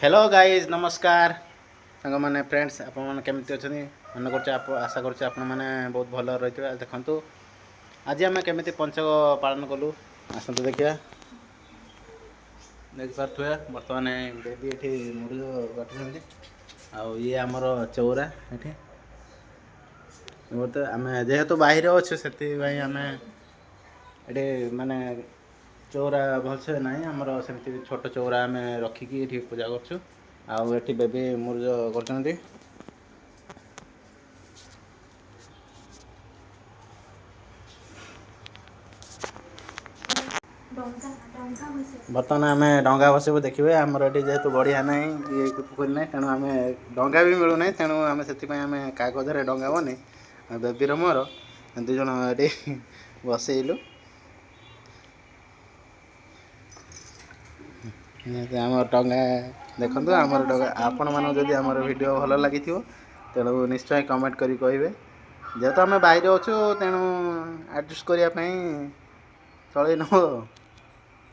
Hello guys, ନମସ୍କାର ସାଙ୍ଗମାନେ, friends. ଆପଣମାନେ କେମିତି ଅଛନ୍ତି? ମନେ କରୁଛି, ଆଶା କରୁଛି ଆପଣମାନେ ବହୁତ ଭଲ ରହିଥିବେ। ଦେଖନ୍ତୁ, ଆଜି ଆମେ କେମିତି ପଞ୍ଚକ ପାଳନ କଲୁ, ଆସନ୍ତୁ ଦେଖିବା। ଦେଖିପାରୁଥିବେ, ବର୍ତ୍ତମାନ ବେବି ଏଠି ମୁରୁଜ କାଟୁଛନ୍ତି ଆଉ ଇଏ ଆମର ଚଉରା। ଏଠି ବର୍ତ୍ତମାନ ଆମେ ଯେହେତୁ ବାହିରେ ଅଛୁ, ସେଥିପାଇଁ ଆମେ ଏଠି ମାନେ ଚଉରା ଭଲସେ ନାହିଁ ଆମର। ସେମିତି ଛୋଟ ଚଉରା ଆମେ ରଖିକି ଏଠି ପୂଜା କରୁଛୁ। ଆଉ ଏଠି ବେବି ମୁରୁଜ କରୁଛନ୍ତି। ବର୍ତ୍ତମାନ ଆମେ ଡଙ୍ଗା ବସିବୁ, ଦେଖିବେ। ଆମର ଏଠି ଯେହେତୁ ଗଡ଼ିଆ ନାହିଁ କି ପୋଖରୀ ନାହିଁ, ତେଣୁ ଆମେ ଡଙ୍ଗା ବି ମିଳୁନାହିଁ। ତେଣୁ ଆମେ ସେଥିପାଇଁ ଆମେ କାଗଜରେ ଡଙ୍ଗା ବନେଇ ବେବିର ମୋର ଦୁଇ ଜଣ ଏଠି ବସେଇଲୁ। ଆମ ଡଙ୍ଗା ଦେଖନ୍ତୁ, ଆମର ଡଙ୍ଗା। ଆପଣମାନଙ୍କୁ ଯଦି ଆମର ଭିଡ଼ିଓ ଭଲ ଲାଗିଥିବ, ତେଣୁ ନିଶ୍ଚୟ କମେଣ୍ଟ କରି କହିବେ। ଯେହେତୁ ଆମେ ବାହିରେ ଅଛୁ, ତେଣୁ ଆଡ଼ଜଷ୍ଟ କରିବା ପାଇଁ ଚଳେଇ ନେବ।